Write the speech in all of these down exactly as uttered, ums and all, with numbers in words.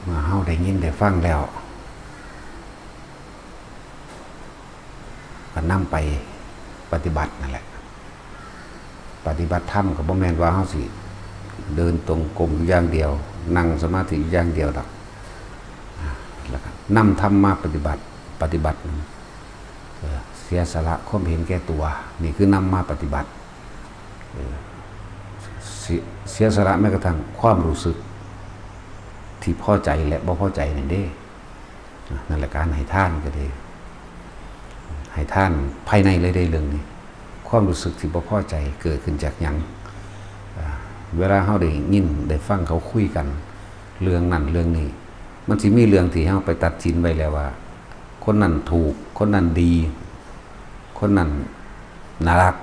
เมื่อเฮาได้ยินได้ฟังแล้ว ก็นำไปปฏิบัตินั่นแหละ ปฏิบัติธรรมก็บ่แม่นว่าเฮาสิเดินจงกรมอยู่อย่างเดียว นั่งสมาธิอยู่อย่างเดียวดอก แล้วก็นำธรรมมาปฏิบัติ ปฏิบัติ เอ่อ เสียสละความเห็นแก่ตัว นี่คือนำมาปฏิบัติ เอ่อ เสีย เสียสละแม้กระทั่งความรู้สึกที่พอใจและบ่พอใจนั่นเด้ นั่นแหละ การให้ทานก็ดี ให้ทานภายในเลยเด้เรื่องนี้ ความรู้สึกที่บ่พอใจเกิดขึ้นจากหยัง อ่า เวลาเฮาได้ยินได้ฟังเขาคุยกัน เรื่องนั้นเรื่องนี้ มันสิมีเรื่องที่เฮาไปตัดสินไว้แล้วว่า คนนั้นถูก คนนั้นดี คนนั้นน่ารัก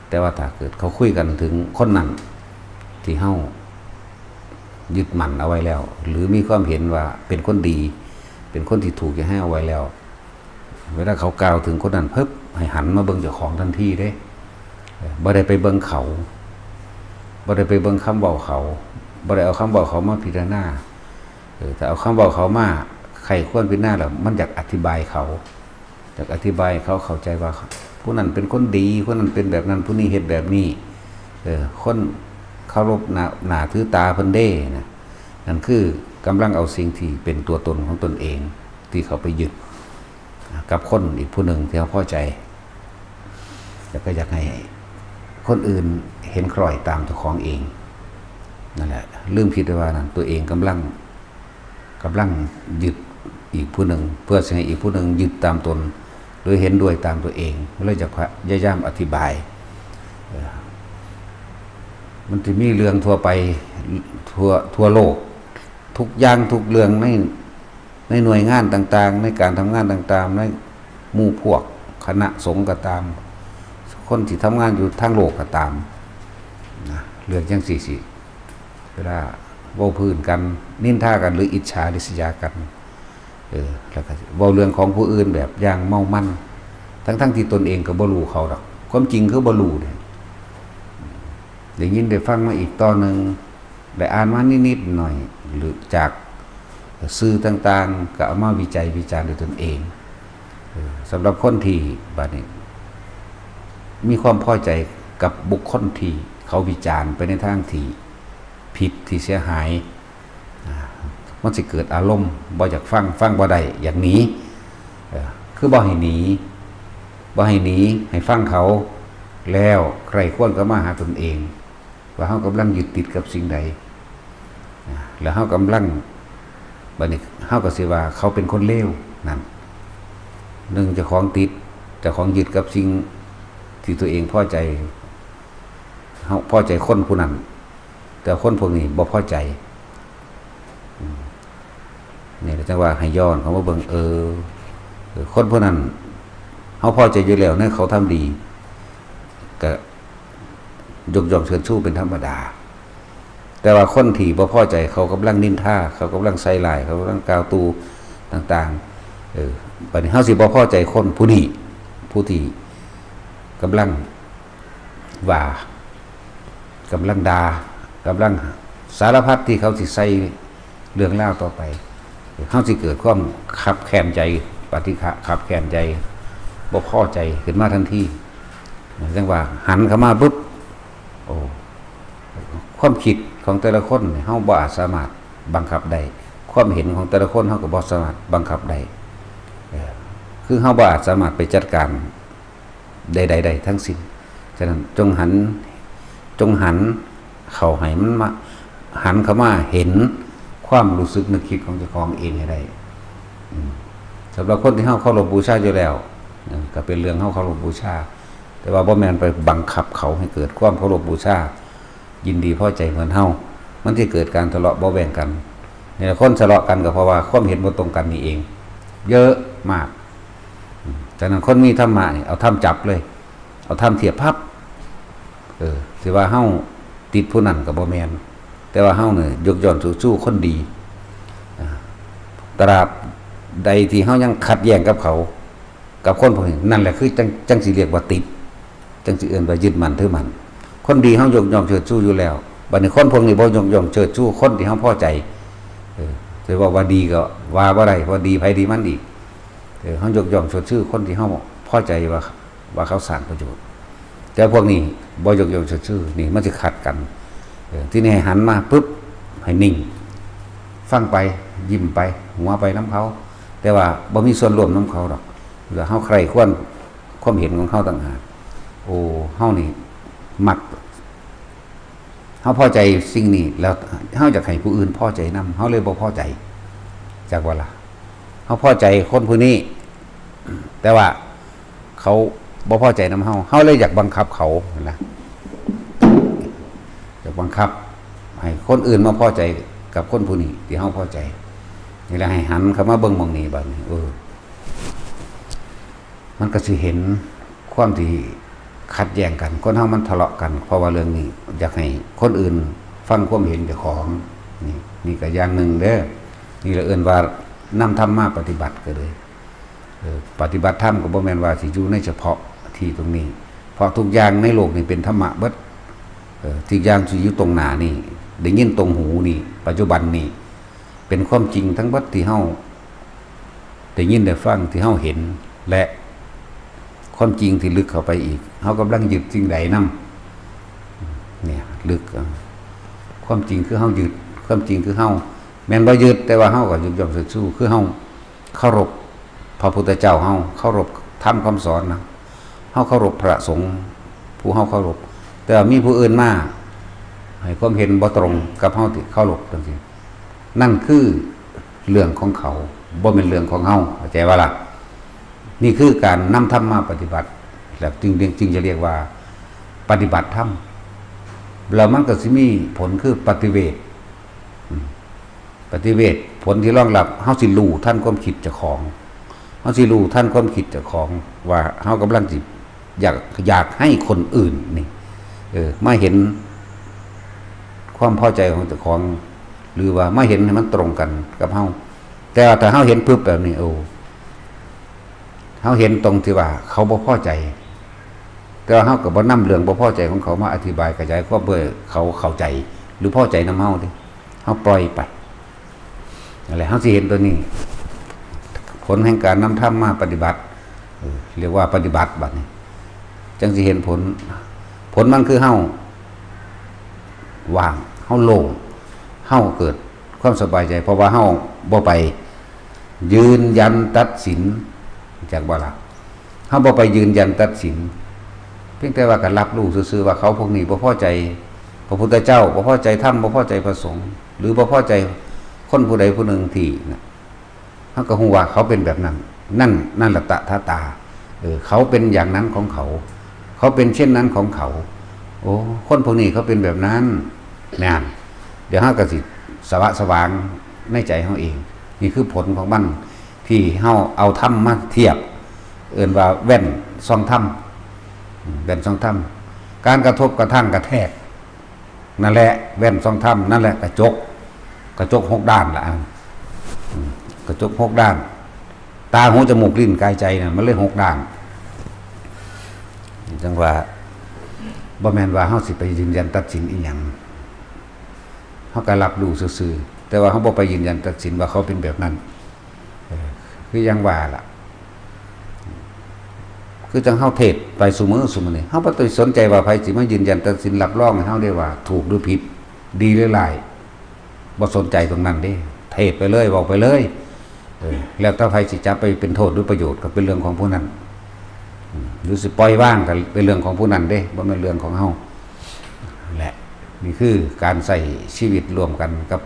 แต่ว่าถ้าเกิดเขาคุยกันถึงคนนั้นที่เฮายึดมั่นเอาไว้แล้ว หรือมีความเห็นว่าเป็นคนดี เป็นคนที่ถูกอย่างให้เอาไว้แล้ว เวลาเขากล่าวถึงคนนั้นปุ๊บ ให้หันมาเบิ่งเจ้าของทันทีเด้ เอ่อ บ่ได้ไปเบิ่งเขา บ่ได้ไปเบิ่งคำเว้าเขา บ่ได้เอาคำเว้าเขามาพิจารณา เออ ถ้าเอาคำเว้าเขามาไขควรพิจารณาแล้ว มันอยากอธิบายเขา อยากอธิบายให้เขาเข้าใจว่า ผู้นั้นเป็นคนดี ผู้นั้นเป็นแบบนั้น ผู้นี้เฮ็ดแบบนี้ เออ คนเคารพหน้า หน้าถือตาเพิ่นเด้นะ นั่นคือกำลังเอาสิ่งที่เป็นตัวตนของตนเอง ที่เขาไปยึดกับคนอีกผู้หนึ่งที่เขาพอใจ แล้วก็อยากให้คนอื่นเห็นคล้อยตามเจ้าของเอง นั่นแหละ ลืมคิดไปว่านั่นตัวเองกำลัง กำลังยึดอีกผู้หนึ่ง เพื่อสิให้อีกผู้หนึ่งยึดตามตน หรือเห็นด้วยตามตัวเอง เลยจะพยายามอธิบาย เอ่อ มันจะมีเรื่องทั่วไป ทั่ว ทั่วโลก ทุกอย่างทุกเรื่องใน ในหน่วยงานต่างๆ ในการทำงานต่างๆ ในหมู่พวกคณะสงฆ์ก็ตาม คนที่ทำงานอยู่ทางโลกก็ตามนะ เรื่องจังซี่สิ เวลาเว้าพื้นกัน นินทากัน หรืออิจฉาริษยากัน เออ แล้วก็เว้าเรื่องของผู้อื่นแบบอย่างเมามัน ทั้งๆที่ตนเองก็บ่รู้เขาดอก ความจริงคือบ่รู้เด้ ได้ยินได้ฟังมาอีกต่อหนึ่ง ได้อ่านมานิดๆหน่อยๆ หรือจากสื่อต่างๆ ก็เอามาวิจัยวิจารณ์ด้วยตนเอง เออ สำหรับคนที่บัดนี้ มีความพอใจกับบุคคลที่เขาวิจารณ์ไปในทางที่ผิดที่เสียหาย อ่า มันสิเกิดอารมณ์บ่อยากฟัง ฟังบ่ได้ อยากหนี เออ คือบ่ให้หนี บ่ให้หนี ให้ฟังเขา แล้วใคร่ครวญกลับมาหาตนเอง ว่าเฮากำลังยึดติดกับสิ่งใด อ่า แล้วเฮากำลัง บัดนี้เฮาก็สิว่าเขาเป็นคนเลวนั่น หนึ่ง เจ้าของติด เจ้าของยึดกับสิ่งที่ตัวเองพอใจ เฮาพอใจคนผู้นั้น แต่คนพวกนี้บ่พอใจ อืม นี่ก็จังว่าให้ย้อนเข้ามาเบิ่ง เออ เออ คนผู้นั้น เฮาพอใจอยู่แล้วในเขาทำดี ก็ยกย่องเชิดชูเป็นธรรมดา แต่ว่าคนที่บ่พอใจเขากำลังนินทา เขากำลังใส่ร้าย เขากำลังกล่าวตู่ต่างๆ เออ บัดนี้เฮาสิบ่พอใจคนผู้นี้ ผู้ที่กำลังว่า กำลังด่า กำลังสารพัดที่เขาสิใส่เรื่องราวต่อไป เฮาสิเกิดความคับแค้นใจ ปฏิฆะ คับแค้นใจ บ่พอใจขึ้นมาทันที จังว่าหันเข้ามาปุ๊บ โอ้ ความคิดของแต่ละคนเนี่ย เฮาบ่อาจสามารถบังคับได้ ความเห็นของแต่ละคนเฮาก็บ่สามารถบังคับได้ เออ คือเฮาบ่อาจสามารถไปจัดการใดๆได้ทั้งสิ้น ฉะนั้นจงหัน จงหันเข้าให้มันมา หันเข้ามาเห็นความรู้สึกนึกคิดของเจ้าของเองให้ได้ อืม สำหรับคนที่เฮาเคารพบูชาอยู่แล้ว เออ ก็เป็นเรื่องเฮาเคารพบูชา แต่ว่าบ่แม่นไปบังคับเขาให้เกิดความเคารพบูชา ยินดีพอใจเหมือนเฮา มันสิเกิดการทะเลาะเบาะแว้งกัน นี่แหละ คนทะเลาะกันก็เพราะว่าความเห็นบ่ตรงกันนี่เอง เยอะมาก อืม ฉะนั้นคนมีธรรมะนี่เอาธรรมจับเลย เอาธรรมเทียบพับ เออ สิว่าเฮาติดผู้นั้นก็บ่แม่น แต่ว่าเฮาเนี่ยยกย่องชูชูคนดี อ่า ตราบใดที่เฮายังขัดแย้งกับเขา กับคนพวกนี้ นั่นแหละคือจัง จังสิเรียกว่าติด จังสิเอิ้นว่ายึดมั่นถือมั่น คนดีเฮายกย่องเชิดชูอยู่แล้ว บัดนี้คนพวกนี้บ่ยกย่องเชิดชูคนที่เฮาพอใจ เออ แต่ว่าว่าดีก็ว่าบ่ได้ เพราะดีไผดีมันอีก เออ เฮายกย่องชมเชยคนที่เฮาพอใจว่า ว่าเขาสร้างประโยชน์ แต่พวกนี้บ่ยกย่องชมเชย นี่มันสิขัดกัน เออ ทีนี้ให้หันมาปุ๊บ ให้นิ่ง ฟังไป ยิ้มไป หัวไปนำเขา แต่ว่าบ่มีส่วนร่วมนำเขาดอก แล้วเฮาใคร่ครวญความเห็นของเฮาต่างหาก โอ้ เฮานี่มัก เฮาพอใจสิ่งนี้ แล้วเฮาอยากให้ผู้อื่นพอใจนำ เฮาเลยบ่พอใจ จักว่าล่ะ เฮาพอใจคนผู้นี้ แต่ว่าเขาบ่พอใจนำเฮา เฮาเลยอยากบังคับเขานะ อยากบังคับให้คนอื่นมาพอใจกับคนผู้นี้ที่เฮาพอใจ นี่แหละ ให้หันเข้ามาเบิ่งหม่องนี้บัดนี้ เออ มันก็สิเห็นความที่ขัดแย้งกัน คนเฮามันทะเลาะกัน เพราะว่าเรื่องนี้ อยากให้คนอื่นฟังความเห็นเจ้าของ นี่ นี่ก็อย่างหนึ่งเด้อ นี่ละเอิ้นว่านำธรรมมาปฏิบัติก็เลย เออ ปฏิบัติธรรมก็บ่แม่นว่าสิอยู่ในเฉพาะที่ตรงนี้ เพราะทุกอย่างในโลกนี่เป็นธรรมะเบิด เออ ทุกอย่างที่อยู่ตรงหน้านี่ ได้ยินตรงหูนี่ ปัจจุบันนี่ เป็นความจริงทั้งเบิดที่เฮาได้ยินได้ฟัง ที่เฮาเห็น และความจริงที่ลึกเข้าไปอีก เฮากำลังยึดสิ่งใดนำ เนี่ย ลึก เออ ความจริงคือเฮายึด ความจริงคือเฮา แม่นบ่ยึด แต่ว่าเฮาก็ยกย่องเชิดชู คือเฮาเคารพพระพุทธเจ้าเฮา เคารพธรรมคำสอนนะ เฮาเคารพพระสงฆ์ผู้เฮาเคารพ แต่ว่ามีผู้อื่นมาให้ความเห็นบ่ตรงกับเฮาที่เคารพจังซี่ นั่นคือเรื่องของเขา บ่แม่นเรื่องของเฮา เข้าใจบ่ล่ะ นี่คือการนำธรรมมาปฏิบัติ แล้วจึง จึงจะเรียกว่าปฏิบัติธรรม แล้วมันก็สิมีผลคือปฏิเวท อืม ปฏิเวท ผลที่รองรับ เฮาสิรู้ทันความคิดเจ้าของ เฮาสิรู้ทันความคิดเจ้าของ ว่าเฮากำลังสิอยาก อยากให้คนอื่นนี่ เออ มาเห็นความพอใจของเจ้าของ หรือว่ามาเห็นให้มันตรงกันกับเฮา แต่ว่าถ้าเฮาเห็นปุ๊บแบบนี้ โอ้ เฮาเห็นตรงที่ว่าเขาบ่พอใจ แต่ว่าเฮาก็บ่นำเรื่องบ่พอใจของเขามาอธิบายขยายความเพื่อเขาเข้าใจ หรือพอใจนำเฮาเด้ เฮาปล่อยไป นั่นแหละ เฮาสิเห็นตัวนี้ ผลแห่งการนำธรรมมาปฏิบัติ เออ เรียกว่าปฏิบัติบัดนี้ จังสิเห็นผล ผลมันคือเฮาว่าง เฮาโล่ง เฮาเกิดความสบายใจ เพราะว่าเฮาบ่ไปยืนยันตัดสิน จักบ่ล่ะ เฮาบ่ไปยืนยันตัดสิน เพียงแต่ว่าก็รับรู้ซื่อๆว่าเขาพวกนี้บ่พอใจพระพุทธเจ้า บ่พอใจธรรม บ่พอใจพระสงฆ์ หรือบ่พอใจคนผู้ใดผู้หนึ่งที่นะ เฮาก็ฮู้ว่าเขาเป็นแบบนั้น นั่น นั่นละตะทะตา เออ เขาเป็นอย่างนั้นของเขา เขาเป็นเช่นนั้นของเขา โอ้ คนพวกนี้เขาเป็นแบบนั้น นั่น เดี๋ยวเฮาก็สิสวะสวางในใจเฮาเอง นี่คือผลของมัน ที่เฮาเอาธรรมมาเทียบ เอิ้นว่าแว่นส่องธรรม อืม แว่นส่องธรรม การกระทบกระทั่งกระแทก นั่นแหละ แว่นส่องธรรม นั่นแหละกระจก กระจกหกด้านละ อัน อืม กระจกหกด้าน ตา หู จมูก ลิ้น กาย ใจน่ะ มันเลยหกด้าน จังว่า บ่แม่นว่าเฮาสิไปยืนยันตัดสินอีหยัง เฮาก็รับรู้ซื่อๆ แต่ว่าเฮาบ่ไปยืนยันตัดสินว่าเขาเป็นแบบนั้น เออ คืออย่างว่าล่ะ คือจังเฮาเทศน์ไปซุมื้อซุมื้อนี่ เฮาบ่ต้องสนใจว่าไผสิมายืนยันตัดสินรับรองให้เฮาได้ว่าถูกหรือผิด ดีหรือร้าย บ่สนใจตรงนั้นเด้ เทศน์ไปเลย เว้าไปเลย เออ แล้วแต่ไผสิจับไปเป็นโทษหรือประโยชน์ก็เป็นเรื่องของผู้นั้น อืม หรือสิปล่อยวางก็เป็นเรื่องของผู้นั้นเด้ บ่แม่นเรื่องของเฮา และนี่คือการใช้ชีวิตร่วมกันกับ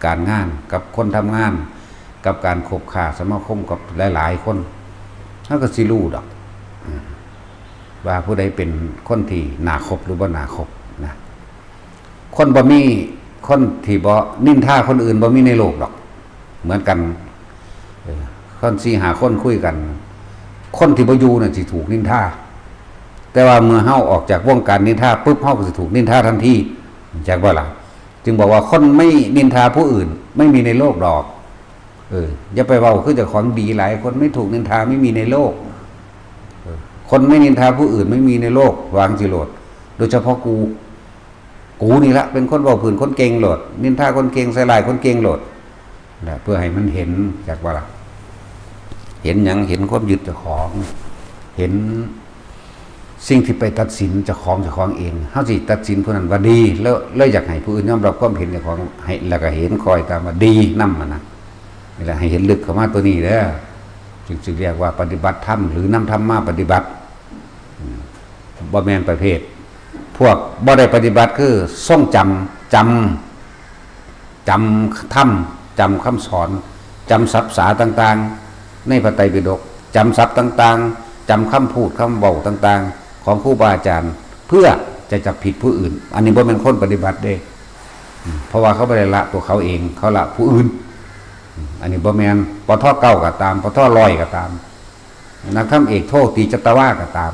การงาน กับคนทำงาน กับการคบค้าสมาคมกับหลายๆคน เฮาก็สิรู้ดอก อืม ว่าผู้ใดเป็นคนที่น่าคบหรือบ่น่าคบนะ คนบ่มี คนที่บ่นินทาคนอื่นบ่มีในโลกดอก เหมือนกัน เออ คนสี่ห้าคนคุยกัน คนที่บ่อยู่น่ะสิถูกนินทา แต่ว่าเมื่อเฮาออกจากวงการนินทาปุ๊บ เฮาก็สิถูกนินทาทันที จักบ่ล่ะ จึงบอกว่าคนไม่นินทาผู้อื่น ไม่มีในโลกดอก เออ อย่าไปเว้าคือเจ้าของดีหลาย คนไม่ถูกนินทาไม่มีในโลก เออ คนไม่นินทาผู้อื่นไม่มีในโลก วางสิโลด โดยเฉพาะกู กูนี่ละเป็นคนเว้าพื้นคนเก่งโลด นินทาคนเก่ง ใส่ร้ายคนเก่งโลด นะ เพื่อให้มันเห็น จักว่าล่ะ เห็นหยัง เห็นความยึดเจ้าของ เห็นสิ่งที่ไปตัดสินเจ้าของ เจ้าของเอง เฮาสิตัดสินผู้นั้นว่าดี แล้ว แล้วอยากให้ผู้อื่นยอมรับความเห็นเจ้าของ ให้ แล้วก็เห็นคอยตามว่าดีนำ หั่นนะ นี่แหละ ให้เห็นลึกเข้ามาตัวนี้เด้อ จึงสิเรียกว่าปฏิบัติธรรม หรือนำธรรมมาปฏิบัติ อืม บ่แม่นประเภท พวกบ่ได้ปฏิบัติคือทรงจำ จำ จำธรรม จำคำสอน จำศัพท์ภาษาต่างๆ ในพระไตรปิฎก จำศัพท์ต่างๆ จำคำพูดคำเว้าต่างๆ ของครูบาอาจารย์ เพื่อจะจับผิดผู้อื่น อันนี้บ่แม่นคนปฏิบัติเด้ อืม เพราะว่าเขาบ่ได้ละตัวเขาเอง เขาละผู้อื่น อืม อันนี้บ่แม่น ปท.เก้า ก็ตาม ปท.ร้อย ก็ตาม นักธรรมเอกโทติจัตวาก็ตาม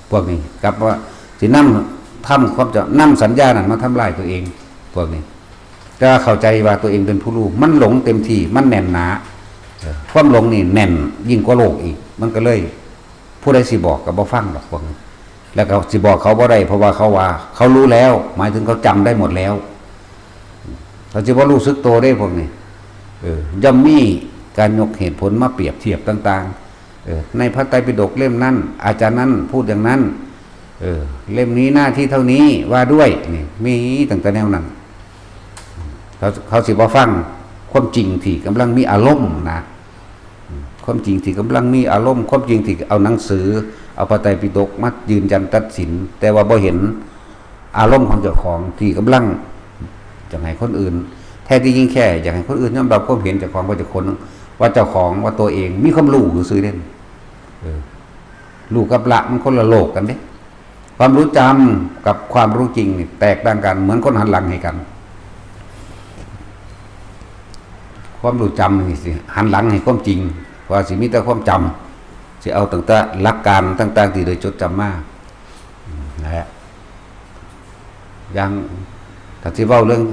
พวกนี้กลับว่าสินำธรรมความจำ นำสัญญานั้นมาทำลายตัวเอง พวกนี้ แต่ว่าเข้าใจว่าตัวเองเป็นผู้รู้ มันหลงเต็มที่ มันแน่นหนา เออ ความหลงนี่แน่นยิ่งกว่าโลกอีก มันก็เลย ผู้ใดสิบอกก็บ่ฟังดอกพวกนี้ แล้วก็สิบอกเขาบ่ได้ เพราะว่าเขาว่าเขารู้แล้ว หมายถึงเขาจำได้หมดแล้ว เขาสิบ่รู้สึกตัวเด้พวกนี้ เออ ย่อมมีการยกเหตุผลมาเปรียบเทียบต่างๆ เออ ในพระไตรปิฎกเล่มนั้น อาจารย์นั้นพูดอย่างนั้น เออ เล่มนี้หน้าที่เท่านี้ว่าด้วย นี่ มีตั้งแต่แนวนั้น เขา เขาสิบ่ฟังความจริงที่กำลังมีอารมณ์นะ ความจริงที่กำลังมีอารมณ์ ความจริงที่เอาหนังสือ เอาพระไตรปิฎกมายืนยันตัดสิน แต่ว่าบ่เห็นอารมณ์ของเจ้าของที่กำลังจะให้คนอื่น แท้ที่จริงแค่อยากให้คนอื่นยอมรับความเห็นเจ้าของ ว่าเจ้าของ ว่าเจ้าของ ว่าตัวเองมีความรู้ซื่อๆเด่น เออ รู้กับละมันคนละโลกกันเด้ ความรู้จำกับความรู้จริงนี่แตกต่างกัน เหมือนคนหันหลังให้กัน ความรู้จำนี่สิหันหลังให้ความจริง ว่าสิมีแต่ความจำ สิเอาตั้งแต่หลักการต่างๆที่ได้จดจำมา นะฮะ อย่างถ้าสิเว้าเรื่อง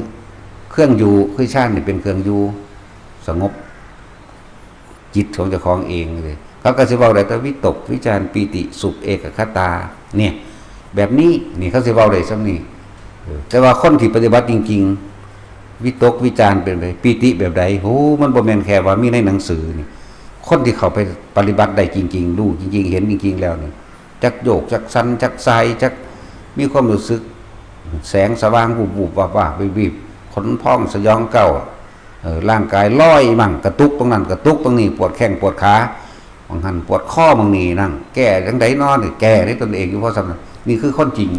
เครื่องอยู่ คือฌานนี่เป็นเครื่องอยู่สงบ จิตของเจ้าของเองเลย เขาก็สิเว้าได้แต่วิตก วิจาร ปีติ สุข เอกคตา เนี่ย แบบนี้ นี่เขาสิเว้าได้ส่ำนี้ เออ แต่ว่าคนที่ปฏิบัติจริงๆ วิตก วิจาร เป็นไป ปีติแบบใด โห มันบ่แม่นแค่ว่ามีในหนังสือนี่ คนที่เข้าไปปฏิบัติได้จริงๆ รู้จริงๆ เห็นจริงๆ แล้วนี่ จักโยก จักสั่น จักสาย จักมีความรู้สึก แสงสว่าง วุบๆ วับๆ วิบๆ ขนพอง สยองเกล้า เออ ร่างกายลอยมั่ง กระตุกตรงนั้น กระตุกตรงนี้ ปวดแข้ง ปวดขา บางหั้นปวดคอ บางนี่นั่น แก้จั่งใดน้อ นี่แก้ในตนเองอยู่ เพราะฉะนั้น นี่คือคนจริง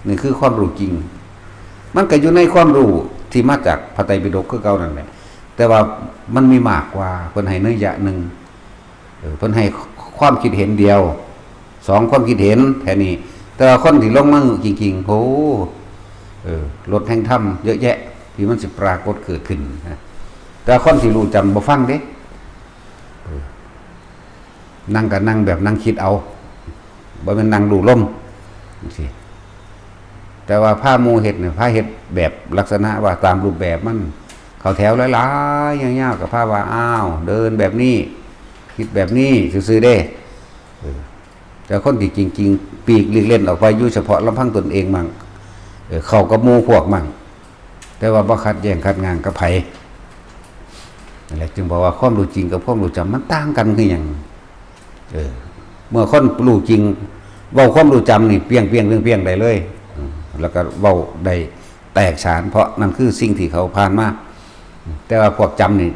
นี่คือความรู้จริง มันก็อยู่ในความรู้ที่มาจากพระไตรปิฎกคือเก่านั่นแหละ แต่ว่ามันมีมากกว่า เพิ่นให้นัยยะหนึ่ง เออ เพิ่นให้ความคิดเห็นเดียว สองความคิดเห็นแค่นี้ แต่ว่าคนที่ลงมือจริงๆ โห เออ รถแห่งธรรมเยอะแยะ ที่มันสิปรากฏเกิดขึ้นนะ แต่คนที่รู้จำบ่ฟังเด้ เออ นั่งก็นั่งแบบนั่งคิดเอา บ่แม่นนั่งลู่ลมจั่งซี้ แต่ว่าพาหมู่เฮ็ดเนี่ย พาเฮ็ดแบบลักษณะว่าตามรูปแบบมัน เข้าแถวหลายๆ ยาวๆ ก็พาว่า อ้าว เดินแบบนี้ คิดแบบนี้ ซื่อๆ เด้ เออ แต่คนที่จริงๆ ปลีกหลีกเล่นออกไปอยู่เฉพาะลำพังตนเองมั่ง เออ เข้ากับหมู่พวกมั่ง แต่ว่าบ่ขัดแย้งขัดง้างกับไผ นั่นแหละ จึงบอกว่าความรู้จริงกับความรู้จำมันต่างกันคือหยัง เออ เมื่อคนรู้จริง เว้าความรู้จำนี่เปรี้ยงๆ เปรี้ยงๆ ได้เลย อืม แล้วก็เว้าได้แตกฉาน เพราะนั่นคือสิ่งที่เขาผ่านมา แต่ว่าพวกจำนี่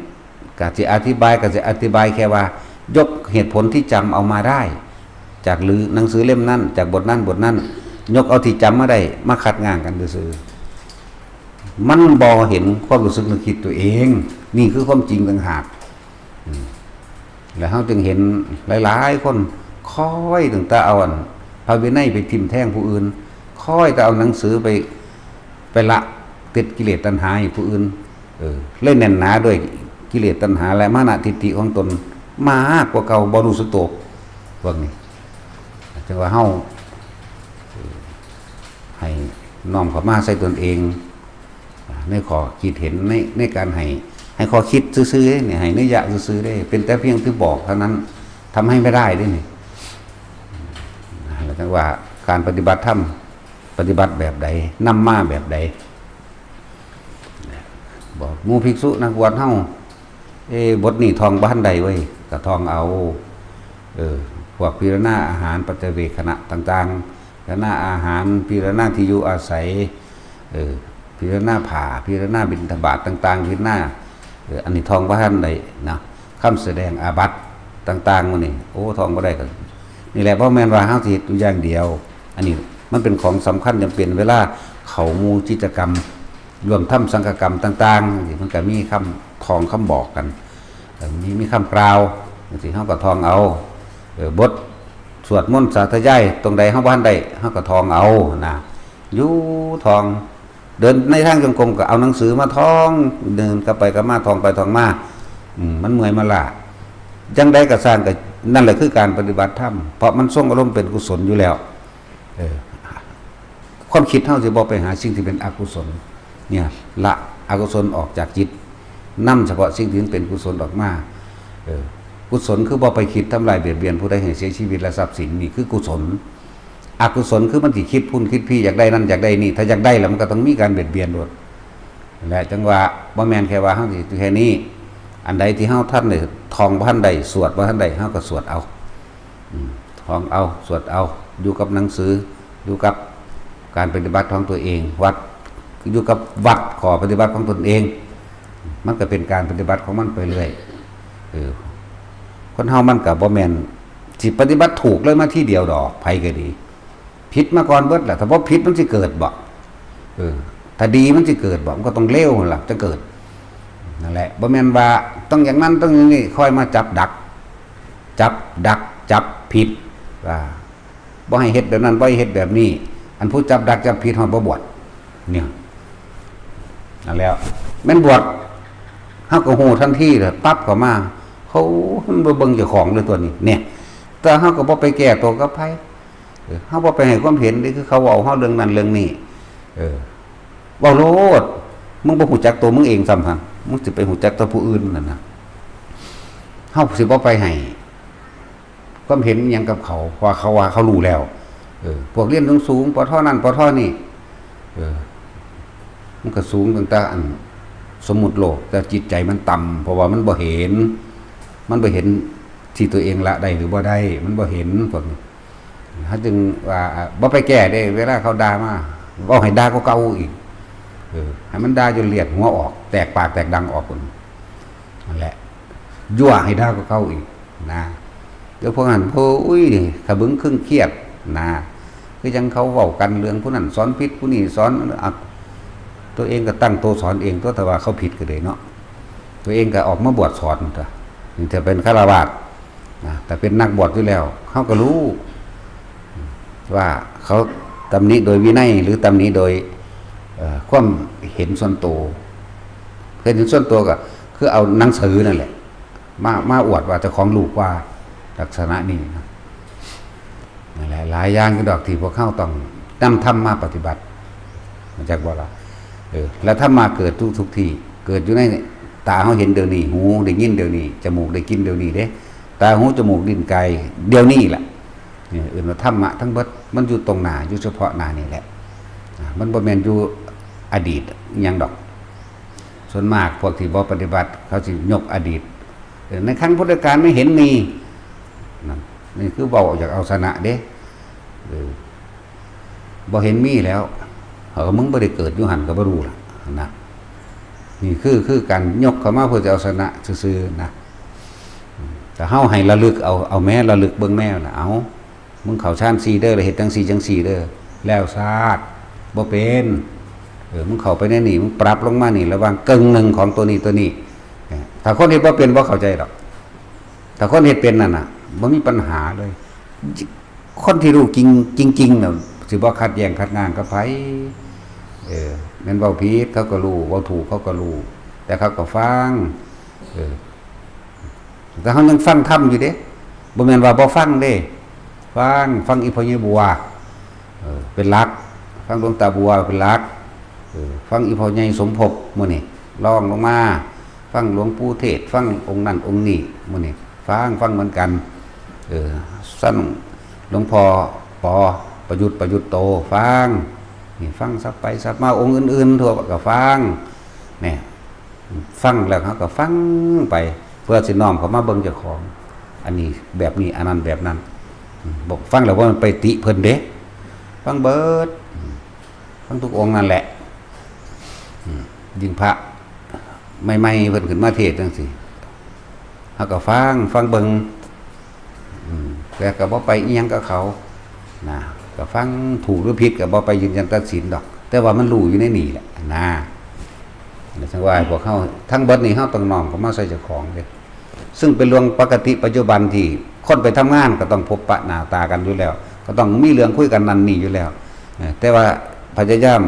ก็สิอธิบาย ก็สิอธิบายแค่ว่า ยกเหตุผลที่จำเอามาได้ จากหรือหนังสือเล่มนั้น จากบทนั้นบทนั้น ยกเอาที่จำมาได้ มาขัดง้างกันซื่อๆ มันบ่เห็นความรู้สึกนึกคิดตัวเอง นี่คือความจริงต่างหาก อืม แล้วเราจึงเห็นหลายๆ คนคอยตั้งแต่เอาอันพระวินัยไปทิ่มแทงผู้อื่น คอยแต่เอาหนังสือไป ไปละเต็ดกิเลสตัณหาให้ผู้อื่น เออ เลยแน่นหนาด้วยกิเลสตัณหาและมานะทิฏฐิของตนมากกว่าเก่า บ่รู้สึกตัว พวกนี้ จั่งว่าเฮา เออ ให้น้อมเข้ามาใส่ตนเอง ในข้อคิดเห็น ใน ในการให้ ให้ข้อคิดซื่อๆ เนี่ย ให้นัยยะซื่อๆ เด้ เป็นแต่เพียงที่บอกเท่านั้น ทำให้ไม่ได้เด้นี่ แล้วจั่งว่าการปฏิบัติธรรม ปฏิบัติแบบใด นำมาแบบใด บอกหมู่ภิกษุนักบวชเฮา เอ้ บทนี้ท่องบ่ทันได้เว้ย ก็ท่องเอา เออ พวกพิจารณาอาหาร ปัจจเวกขณะต่างๆ พิจารณาอาหาร พิจารณาที่อยู่อาศัย เออ พิจารณาผ้า พิจารณาบิณฑบาตต่างๆ พิจารณา เออ อันนี้ท่องบ่ทันได้นะ คำแสดงอาบัติต่างๆ หมู่นี้ โอ้ ท่องบ่ได้ก็ นี่แหละ บ่แม่นว่าเฮาสิเฮ็ดอยู่อย่างเดียว อันนี้มันเป็นของสำคัญจำเป็น เวลาเข้าหมู่กิจกรรม ร่วมทำสังฆกรรมต่างๆ จังซี้ มันก็มีคำท่องคำบอกกัน เออ มี มีคำกล่าวจังซี้ เฮาก็ท่องเอา เออ บทสวดมนต์สาธยาย ตรงใดเฮาบ่ทันได้ เฮาก็ท่องเอานะ อยู่ท่อง เดินในทางจงกรมก็เอาหนังสือมาท่อง เดินกลับไปกลับมา ท่องไปท่องมา อืม มันเมื่อยมันล้า จั่งใดก็ซ่างก็ นั่นแหละคือการปฏิบัติธรรม เพราะมันทรงอารมณ์เป็นกุศลอยู่แล้ว เออ ความคิดเฮาสิบ่ไปหาสิ่งที่เป็นอกุศล เนี่ย ละอกุศลออกจากจิต นำเฉพาะสิ่งที่มันเป็นกุศลออกมา เออ กุศลคือบ่ไปคิดทำลายเบียดเบียนผู้ใดให้เสียชีวิตและทรัพย์สิน นี่คือกุศล อกุศลคือมันสิคิดพุ้นคิดพี้ อยากได้นั่นอยากได้นี่ ถ้าอยากได้แล้วมันก็ต้องมีการเบียดเบียนโลด และจั่งว่าบ่แม่นแค่ว่าเฮาสิแค่นี้ อันใดที่เฮาทันได้ท่องบ่ทันได้ สวดบ่ทันได้ เฮาก็สวดเอา อืม ท่องเอา สวดเอา อยู่กับหนังสือ อยู่กับการปฏิบัติของตัวเอง วัด อยู่กับวัด ข้อปฏิบัติของตนเอง มันก็เป็นการปฏิบัติของมันไปเรื่อย เออ คนเฮามันก็บ่แม่นสิปฏิบัติถูกเลยมาทีเดียวดอก ไผก็ดี ผิดมาก่อนเบิดแหละ ถ้าบ่ผิดมันสิเกิดบ่ เออ ถ้าดีมันสิเกิดบ่ มันก็ต้องเลวนั่นล่ะ จะเกิด นั่นแหละ บ่แม่นว่าต้องอย่างนั้นต้องอย่างนี้ คอยมาจับดัก จับดัก จับผิด ว่า บ่ให้เฮ็ดแบบนั้น บ่ให้เฮ็ดแบบนี้ อันผู้จับดักจับผิดฮอดบ่บวช เนี่ย นั่นแหล้ว แม่นบวช เฮาก็ฮู้ทันทีเลย ปั๊บเข้ามา เขา มันบ่เบิ่งเจ้าของเลยตัวนี้ เนี่ย แต่เฮาก็บ่ไปแก้ตัวกับไผ เออ เฮาบ่ไปให้ความเห็นเด้ คือเขาเว้าเฮาเรื่องนั้นเรื่องนี้ เออ เว้าโลด มึงบ่ฮู้จักตัวมึงเองซ้ำหั่น มึงสิไปฮู้จักแต่ผู้อื่นนั่นน่ะ เฮาสิบ่ไปให้ความเห็นอิหยังกับเขา เพราะว่าเขาว่าเขารู้แล้ว เออ พวกเรียนสูงๆ ปอทอนั่น ปอทอนี่ เออ มันก็สูงตั้งแต่อันสมมุติโลก แต่จิตใจมันต่ำ เพราะว่ามันบ่เห็น มันบ่เห็นที่ตัวเองละได้หรือบ่ได้ มันบ่เห็นพวกนี้ เขาจึงว่า อ่ะ บ่ไปแก้เด้ เวลาเขาด่ามา เว้าให้ด่ากว่าเก่าอีก เออ ให้มันด่าจนเลือดหัวออก แตกปากแตกดังออกพุ้น นั่นแหละ ยั่วให้ด่ากว่าเก่าอีกนะ เดี๋ยวพวกนั้น โอ้ย ขะบึงเคร่งเครียดนะ คือจั่งเขาเว้ากันเรื่องผู้นั้นสอนผิด ผู้นี้สอน อ่ะ ตัวเองก็ตั้งตัวสอนเอง ตัว แต่ว่าเขาผิดก็เลยเนาะ ตัวเองก็ออกมาบวชสอนตัว นี่ถ้าเป็นฆราวาสนะ แต่เป็นนักบวชอยู่แล้ว เขาก็รู้ ว่าเขาตำหนิโดยวินัย หรือตำหนิโดย เอ่อ ความเห็นส่วนตัว เห็นส่วนตัวก็คือเอาหนังสือนั่นแหละ มา มาอวดว่าเจ้าของรู้กว่า ลักษณะนี้นะ นั่นแหละ หลายอย่างอยู่ดอกที่พวกเขาต้องนำธรรมมาปฏิบัติ มาจากบ่ล่ะ เออ แล้วธรรมะเกิดทุกทุกที่ เกิดอยู่ในตาเขาเห็นเดี๋ยวนี้ หูได้ยินเดี๋ยวนี้ จมูกได้กลิ่นเดี๋ยวนี้เด้ ตา หู จมูก ลิ้น กาย เดี๋ยวนี้แหละ เนี่ย เอิ้นว่าธรรมะทั้งเบิด มันอยู่ตรงหน้า อยู่เฉพาะหน้านี่แหละ อ่า มันบ่แม่นอยู่อดีตอิหยังดอก ส่วนมากพวกที่บ่ปฏิบัติ เขาสิยกอดีต เออ ในครั้งพุทธกาลไม่เห็นมี นั่น นี่คือเว้าอยากเอาชนะเด้ เออ บ่เห็นมีแล้ว เออ มึงบ่ได้เกิดอยู่หั่นก็บ่รู้ล่ะ นะ นี่คือ คือการยกเข้ามาเพื่อจะเอาชนะซื่อๆ นะ แต่เฮาให้ระลึกเอา เอาแม้ระลึกเบิ่งแม้น่ะ เอา มึงเข้าฌานสี่เด้อ แล้วเฮ็ดจั่งซี่จั่งซี่เด้อ แล้วซาด บ่เป็น เออ มึงเข้าไปในนี่ มึงปรับลงมานี่ ระหว่างเกิ่งหนึ่งของตัวนี้ตัวนี้ เออ ถ้าคนเฮ็ดบ่เป็นบ่เข้าใจดอก ถ้าคนเฮ็ดเป็นนั่นน่ะ บ่มีปัญหาเลย คนที่รู้จริง จริงๆ น่ะ สิบ่ขัดแย้งขัดงานกับไผ เออ แม่นเว้าผิดเขาก็รู้ เว้าถูกเขาก็รู้ แต่เขาก็ฟัง เออ แต่เขายังฟังธรรมอยู่เด้ บ่แม่นว่าบ่ฟังเด้ ฟัง ฟังอีพ่อใหญ่บัว เออ เป็นหลัก ฟังหลวงตาบัวเป็นหลัก เออ ฟังอีพ่อใหญ่สมภพมื้อนี้ รองลงมา ฟังหลวงปู่เทศน์ ฟังองค์นั่นองค์นี้มื้อนี้ ฟัง ฟังเหมือนกัน เออ ฟังหลวงพ่อปอประยุทธ์ ประยุทธ์โต ฟัง นี่ฟังสับไปสับมา องค์อื่นๆ ทั่วก็ฟัง เนี่ย ฟังแล้วเขาก็ฟังไป เพื่อสิน้อมเข้ามาเบิ่งเจ้าของ อันนี้แบบนี้ อันนั้นแบบนั้น อืม บอกฟังแล้วว่ามันไปติเพิ่นเด้ ฟังเบิด อืม ฟังทุกองค์นั่นแหละ อืม ยิ่งพระใหม่ๆเพิ่นขึ้นมาเทศน์จังซี่ เขาก็ฟัง ฟังเบิ่ง อืม แต่ก็บ่ไปอิหยังกับเขา นะ ก็ฟังถูกหรือผิดก็บ่ไปยืนยันตัดสินดอก แต่ว่ามันรู้อยู่ในนี่แหละ นะ จังว่าให้พวกเขาทั้งเบิดนี่ เขาต้องน้อมเข้ามาใส่เจ้าของเด้ ซึ่งเป็นเรื่องปกติปัจจุบันที่คนไปทำงานก็ต้องพบปะหน้าตากันอยู่แล้ว ก็ต้องมีเรื่องคุยกันนั่นนี่อยู่แล้ว เออ แต่ว่าพยายาม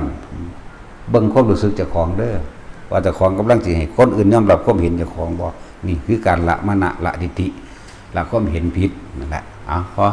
เบิ่งความรู้สึกเจ้าของเด้อ ว่าเจ้าของกำลังสิให้คนอื่นยอมรับความเห็นเจ้าของบ่ นี่คือการละมานะ ละทิฏฐิ ละความเห็นผิดนั่นแหละ เอา พอ